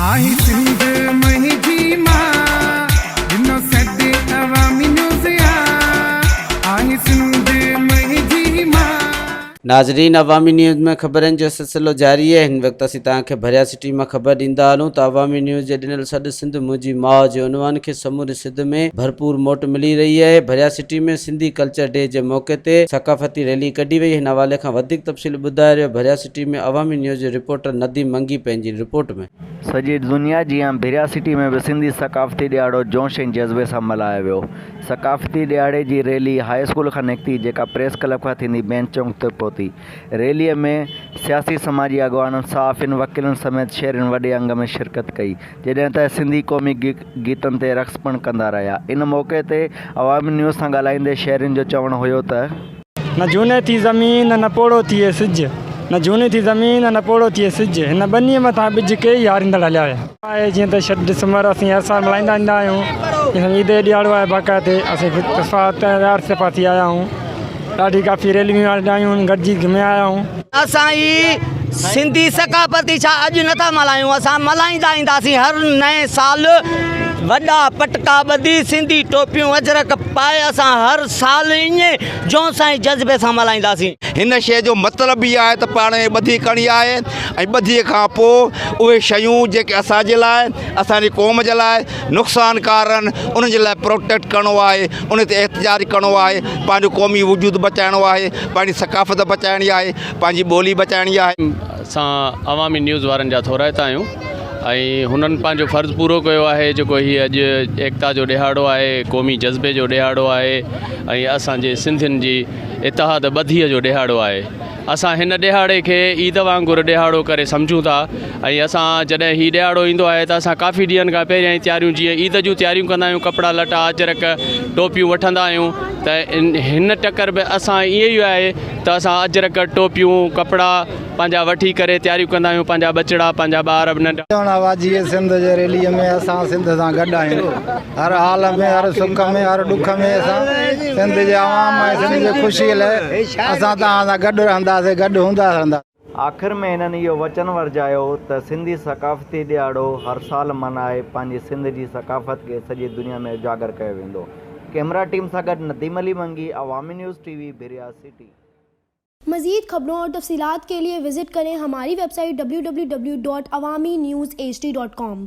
آهي سنڌ منهنجي ماء، ڏنو سڏ عوامي نيوز آ، آهي سنڌ منهنجي ماء. ناظرين عوامي نيوز ۾ خبرن جو سلسلو جاري آهي هن وقت اسين توهان کي ڀريا سٽي مان خبر ڏيندا هلون ته عوامي نيوز جي ڏنل سڏ سنڌ منهنجي ماء جي عنوان کي سموري سنڌ ۾ ڀرپور موٽ ملي رهي آهي ڀريا سٽي ۾ سنڌي ڪلچر ڊي جي موقعي تي ثقافتي ريلي ڪڍي وئي هن حوالي کان وڌيڪ تفصيل ٻڌائي رهيو ڀريا سٽي ۾ عوامي نيوز جو رپورٽر نديم منگي پنهنجي رپورٽ ۾. سڄي دنيا جيان ڀريا سٽي ۾ به سنڌي ثقافتي ڏهاڙو جوش ۽ جذبي سان ملهايو ويو. ثقافتي ڏهاڙي جي ريلي هاء اسڪول کان نڪتي جيڪا پريس ڪلب کان ٿيندي بينچ چونڪ تي پهتي. ريلي ۾ سياسي سماجي اڳواڻن، صحافين، وڪيلن سميت شهرين وڏي انگ ۾ شرڪت ڪئي. جڏهن ته سنڌي قومي گيتن تي رقص پڻ ڪندا رهيا. ان موقعي تي عوامي نيوز سان ڳالهائيندي شهرين جو چوڻ هيو ته. نه جهوني ٿي زمين نه پوڙهو ٿئي سج، نه جهوني ٿي زمين نه پوڙهو ٿئي سج، هن ٻنيء مٿان ٻج ڪيئي هاريندڙ هليا ويا. آهي جيئن ته 6 ڊسمبر اسين هر سال ملهائيندا ايندا آهيون جيئن عيد جو ڏهاڙو آهي باقاعدي اسين تيار صفا ٿي آيا آهيون ڏاڍي ڪافي ريليون آيون گڏجي گهمي آيا آهيون. اسان هي سنڌي ثقافتي ڇا اڄ نٿا ملهايون اسان ملهائيندا اينداسين هر نئين سال وڏا پٽڪا ٻڌي سنڌي ٽوپيون اجرڪ پائي اسان هر سال ائين جوش ۽ جذبي سان ملهائينداسين. هن شيء جو مطلب ئي آهي ته پاڻ ۾ ٻڌي ڪرڻي آهي ۽ ٻڌيء کان پوء اهي شيون جيڪي اسان جي لاء اسان جي قوم جي لاء نقصانڪار آهن انهن جي لاء پروٽيڪٽ ڪرڻو آهي ان تي احتجاج ڪرڻو آهي پنهنجو قومي وجود بچائڻو آهي پنهنجي ثقافت بچائڻي آهي پنهنجي ٻولي بچائڻي آهي. اسان عوامي نيوز وارن جا ٿورائتا آهيون ۽ هنن پنهنجو فرض پورو ڪيو آهي جيڪو هي اڄ ايڪتا جو ڏهاڙو آهي قومي جذبي جو ڏهاڙو آهي ۽ اسان جي سنڌين جي اتحاد ٻڌيء جو ڏهاڙو آهي اسان هن ڏهاڙي کي عيد وانگر ڏهاڙو ڪري سمجهون ٿا ۽ اسان جڏهن هي ڏهاڙو ايندو آهي ته اسان ڪافي ڏينهن کان پهريان ئي تياريون جيئن عيد جون تياريون ڪندا آهيون ڪپڙا لٽا اجرڪ ٽوپيون وٺندا آهيون ته هن ٽڪر به اسان ائين ئي آهي ته اسان اجرڪ ٽوپيون ڪپڙا پنهنجا وٺي ڪري تياريون ڪندا آهيون پنهنجا ٻچڙا پنهنجا ٻار به ننڍا. چوڻ هئا جيئي سنڌ جي ريلي ۾ اسان سنڌ سان گڏ آهيون هر حال ۾ هر سک ۾ هر ڏک ۾ اسان سنڌ جي عوام ۽ سنڌ جي خوشي لاء اسان توهان سان گڏ رهنداسين گڏ هوندا رهنداسين. آخر ۾ هنن اهو وچن ورجايو ته سنڌي ثقافتي ڏهاڙو هر سال ملهائي پنهنجي سنڌ جي ثقافت کي سڄي دنيا ۾ اجاگر ڪيو ويندو. ڪئميرا ٽيم سان گڏ Nadeem Ali Mangi, Awami news T V, Bhiria city. مزيد خبرون اور تفصيلات کے لئے وزٹ کریں ہماری ویب سائٹ www.awamiNewsHD.com.